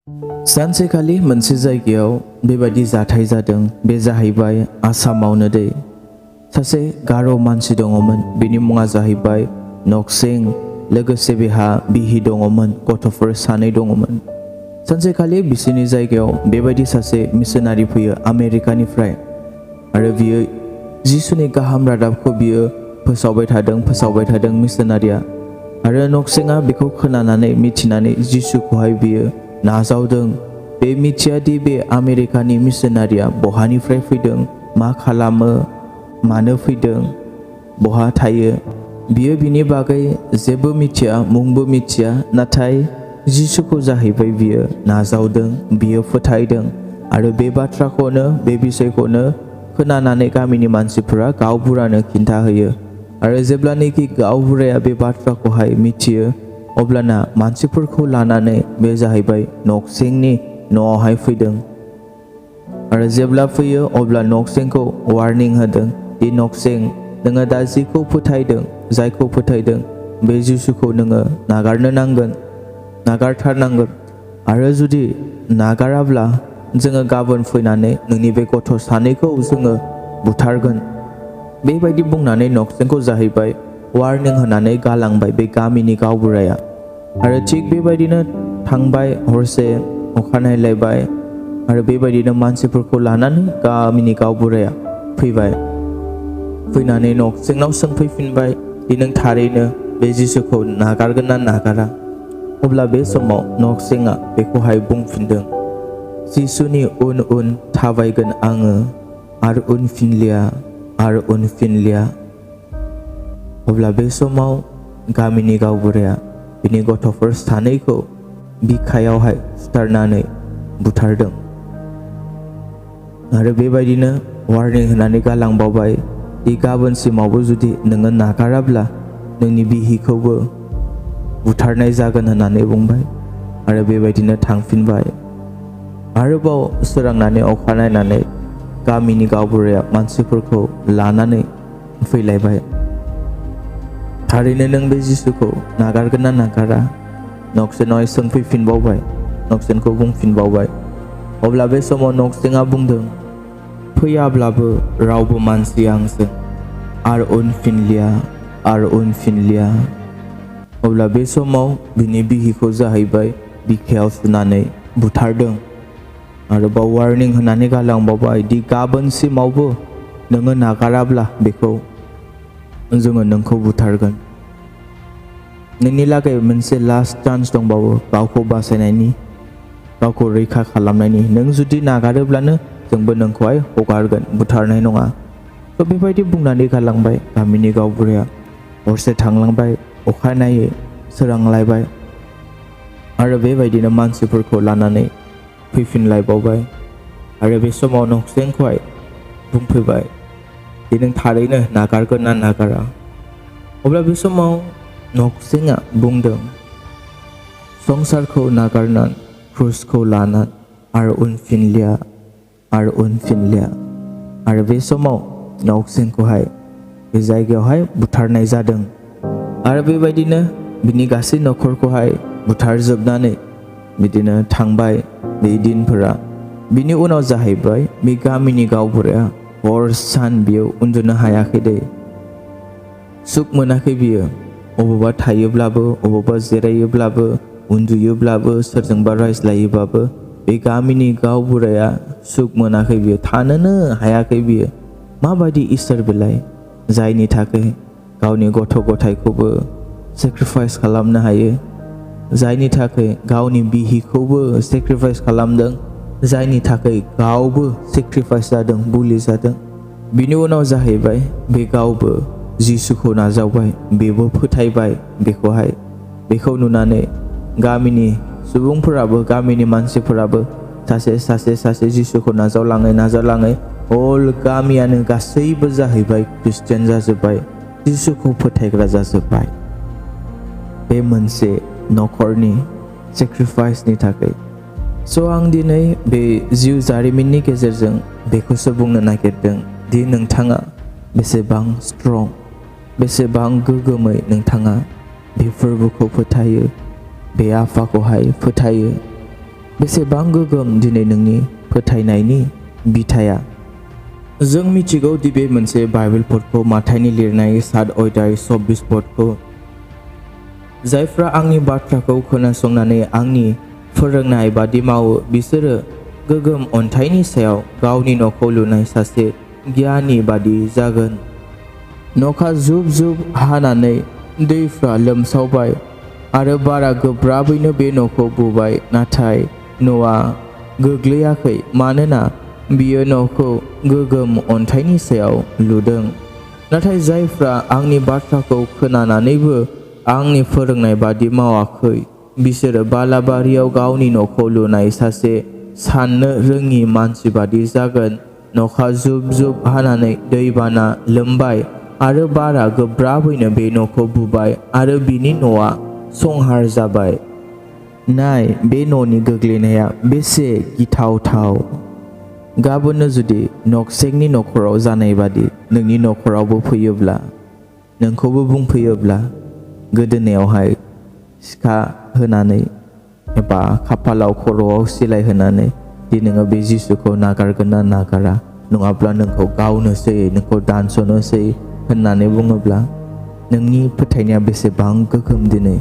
सानसेखालि मोनसे जायगायाव बेबायदि जाथाय जादों। बे जाहैबाय आसामावनो दै। सासे गार' मानसि दङमोन। बिनि मुङा जाहैबाय नक्सिं। लोगोसे बेहा बिहि दङमोन, गथ'फोर 2 दङमोन। सानसेखालि बिसोरनि जायगायाव बेबायदि सासे मिशनारि फैयो आमेरिकानिफ्राय, आरो बियो जिसुनि गाहाम रादाबखौ बियो फोसावबाय थादों मिशनारिया। आरो नक्सिंआ बेखौ खोनानानै मिथिनानै जिसुखौहाय बियो नाजावदों। बे मिथियादि बे आमेरिकानि मिशनारिया बहानिफ्राय फैदों, मा खालामो, मानो फैदों, बहा थायो, बियो बिनि बागै जेबो मिथिया, मुंबो मिथिया। नाथाय जिसुखौ जाहैबाय बियो नाजावदों, बियो फोथायदों। आरो बे बाथ्राखौनो, बे बिषयखौनो खोनानानै गामिनि मानसिफोरा गावबुरानो खिन्थाहोयो। आरो जेब्लानोखि गावबुराया बे बाथ्राखौहाय मिथियो, अब्लाना मानसिफोरखौ लानानै बे जाहैबाय नक्सिंनि न'आवहाय फैदों। आरो जेब्ला फैयो अब्ला नक्सिंखौ वार्निं होदों दि नक्सिं, नोङो दा जिखौ फोथायदों, जायखौ फोथायदों, बे जिसुखौ नोङो नागारनो नांगोन, नागारथारनांगोन। आरो जुदि नागाराब्ला जोङो गाबोन फैनानै नोंनि बे गथ' 2खौ जोङो बुथारगोन। बेबायदि बुंनानै नक्सिंखौ जाहैबाय वार्निं होनानै गालांबाय बे गामिनि गावबुराया। आरो थिग बेबायदिनो थांबाय, हरसे अखानायलायबाय। आरो बेबायदिनो मानसिफोरखौ लानानै गामिनि गावबुराया फैबाय। फैनानै नक्सिंनाव सोंफैफिनबाय दि नों थारैनो बे जिसुखौ नागारगोन ना नागारा। अब्ला बे समाव नक्सिंआ बेखौहाय बुंफिनदों, जिसुनि उन उन थाबायगोन आङो, आरो उनफिनलिया। अब्ला बे समाव गामिनि गावबुराया बिनि गथ'फोर 2खौ बिखायावहाय सुथारनानै बुथारदों। आरो बेबायदिनो वार्निं होनानै गालांबावबाय दि गाबोनसिमावबो जुदि नोङो नागाराब्ला नोंनि बिहिखौबो बुथारनाय जागोन होननानै बुंबाय। आरो बेबायदिनो थांफिनबाय। आरोबाव सोरांनानै अखानायनानै गामिनि गावबुराया मानसिफोरखौ लानानै फैलायबाय। थारैनो नों बे जिसुखौ नागारगोन ना नागारा? नक्सिंनाव सोंफैफिनबावबाय, नक्सिंखौ बुंफिनबावबाय। अब्ला बे समाव नक्सिंआ बुंदों, फैयाब्लाबो रावबो मानसि आंजों, आरो उनफिनलिया। अब्ला बे समाव बिनि बिहिखौ जाहैबाय बिखायाव सुनानै बुथारदों। आरोबाव वार्निं होनानै गालांबावबाय दि गाबोनसिमावबो नोङो नागाराब्ला बेखौ जोङो नोंखौ बुथारगोन। नोंनि लागै मोनसे लास्ट चान्स दंबावो गावखौ बासायनायनि, गावखौ रैखा खालामनायनि। नों जुदि नागारोब्लानो जोंबो नोंखौहाय हगारगोन, बुथारनाय नङा। बेबायदि बुंनानै गालांबाय गामिनि गावबुराया। हरसे थांलांबाय, अखानायै सोरांलायबाय। आरो बेबायदिनो मानसिफोरखौ लानानै फैफिनलायबावबाय। आरो बे समाव नक्सिंखौहाय बुंफैबाय दि नों थारैनो नागारगोन ना नागारा। अब्ला बे समाव नक्सिंआ बुंदों, संसारखौ नागारनानै, क्रुसखौ लानानै, आरो उनफिनलिया। आरो बे समाव नक्सिंखौहाय बे जायगायावहाय बुथारनाय जादों। आरो बेबायदिनो बिनि गासै न'खरखौहाय बुथारजोबनानै बिदिनो थांबाय बे दिनफोरा। बिनि उनाव जाहैबाय बे गामिनि गावबुराया हर सान बियो उन्दुनो हायाखै दै। सुख मोनाखै बियो। अबावबा थायोब्लाबो, अबावबा जिरायोब्लाबो, उन्दुयोब्लाबो, सोरजोंबा रायज्लायोब्लाबो बे गामिनि गावबुराया सुख मोनाखै बियो, थानोनो हायाखै बियो। माबायदि इसोर बेलाय, जायनि थाखाय गावनि गथ' गथायखौबो सेक्रिफाइस खालामनो हायो, जायनि थाखाय गावनि बिहिखौबो सेक्रिफाइस खालामदों, जायनि थाखाय गावबो सेक्रिफाइस जादों, बुलि जादों। बिनि उनाव जाहैबाय बे गावबो जिसुखौ नाजावबाय, बेबो फोथायबाय बेखौहाय। बेखौ नुनानै गामिनि सुबुंफोराबो, गामिनि मानसिफोराबो सासे जिसुखौ नाजावलाङै हल गामियानो गासैबो जाहैबाय ख्रिस्टियान जाजोब्बाय, जिसुखौ फोथायग्रा जाजोब्बाय। बे मोनसे न'खरनि सेक्रिफाइसनि थाखाय। आं दिनै बे जिउ जारिमिननि गेजेरजों बेखौसो बुंनो नागिरदों दि नोंथाङा बेसेबां स्ट्रं, बेसेबां गोगोमै नोंथाङा बे फोरबोखौ फोथायो, बे आफाखौहाय फोथायो। बेसेबां गोगोम दिनै नोंनि फोथायनायनि बिथाया। जों मिथिगौ दि बे मोनसे बाइबेल पदखौ माथाइनि लिरनाय 7 अध्याय 24 पदखौ जायफ्रा आंनि बाथ्राखौ खोनासंनानै आंनि फोरोंनाय बादि मावो बिसोरो गोगोम अन्थाइनि सायाव गावनि न'खौ लुनाय सासे गियानि बादि जागोन। न'खा जुब जुब हानानै दैफ्रा लोमसावबाय आरो बारा गोब्राबैनो बे न'खौ बुबाय, नाथाय न'आ गोग्लैयाखै मानोना बियो न'खौ गोगोम अन्थाइनि सायाव लुदों। नाथाय जायफ्रा आंनि बाथ्राखौ खोनानानैबो आंनि फोरोंनाय बादि मावाखै बिसोरो बालाबारियाव गावनि न'खौ लुनाय सासे साननो रोङि मानसि बादि जागोन। न'खा जुब जुब हानानै दैबाना लोमबाय आरो बारा गोब्राबैनो बे न'खौ बुबाय आरो बिनि न'आ संहार जाबाय। नाय, बे न'नि गोग्लैनाया बेसे गिथावथाव। गाबोननो जुदि नक्सेंनि नखराव जानाय बादि नोंनि नखरावबो फैयोब्ला, नोंखौबो बुंफैयोब्ला, गोदोनायावहाय सिखा होनानै एबा खाफालाव खर'आव सिलाय होनानै दि नोङो बे जिसुखौ नागारगोन ना नागारा, नङाब्ला नोंखौ गावनोसै, नोंखौ दानस'नोसै होननानै बुङोब्ला नोंनि फोथायनाया बेसेबां गोगोम दिनै।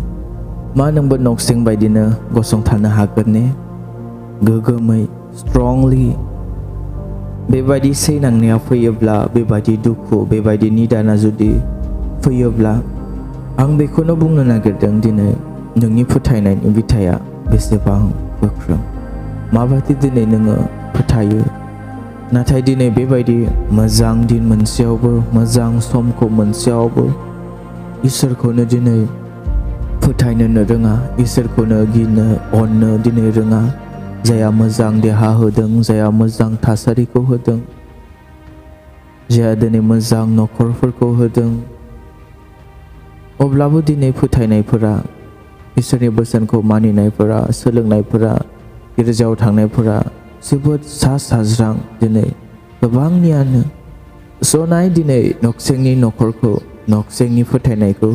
मा नोंबो नक्सें बायदिनो गसंथानो हागोन ने? गोगोमै, स्ट्रंलि। बेबायदि सैनांनाया फैयोब्ला, बेबायदि दुखु, बेबायदि निदाना जुदि फैयोब्ला, आं बेखौनो बुंनो नागिरदों दिनै नोंनि फोथायनायनि बिथाया बेसेबां गोख्रों। माबायदि दिनै नोङो फोथायो। नाथाय दिनै बेबायदि मोजां दिन मोनसेयावबो, मोजां समखौ मोनसेयावबो इसोरखौनो दिनै फोथायनो रोङा, इसोरखौनो गिनो अननो दिनै रोङा। जायहा मोजां देहा होदों, जायहा मोजां थासारिखौ होदों, जायहा दिनै मोजां नखरफोरखौ होदों, अब्लाबो दिनै फोथायनायफोरा, इसोरनि बोसोनखौ मानिनायफोरा, सोलोंनायफोरा, गिर्जायाव थांनायफोरा जोबोद साज्रां दिनै गोबांनियानो। सनाय दिनै नक्सेंनि नखरखौ, नक्सेंनि फोथायनायखौ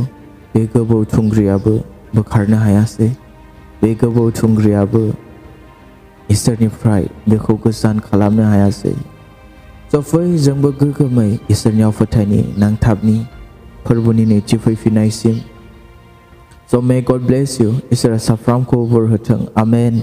बे गोबौ थुंग्रियाबो बोखारनो हायासै। बे गोबौ थुंग्रियाबो इसोरनिफ्राय बेखौ गोजान खालामनो हायासै। फै जोंबो गोगोमै इसोरनियाव फोथायनि, नांथाबनि फोरबोनि नैथि फैफिननायसिम। So may God bless you. इसोरा साफ्रोमखौ बोर होथों। आमेन।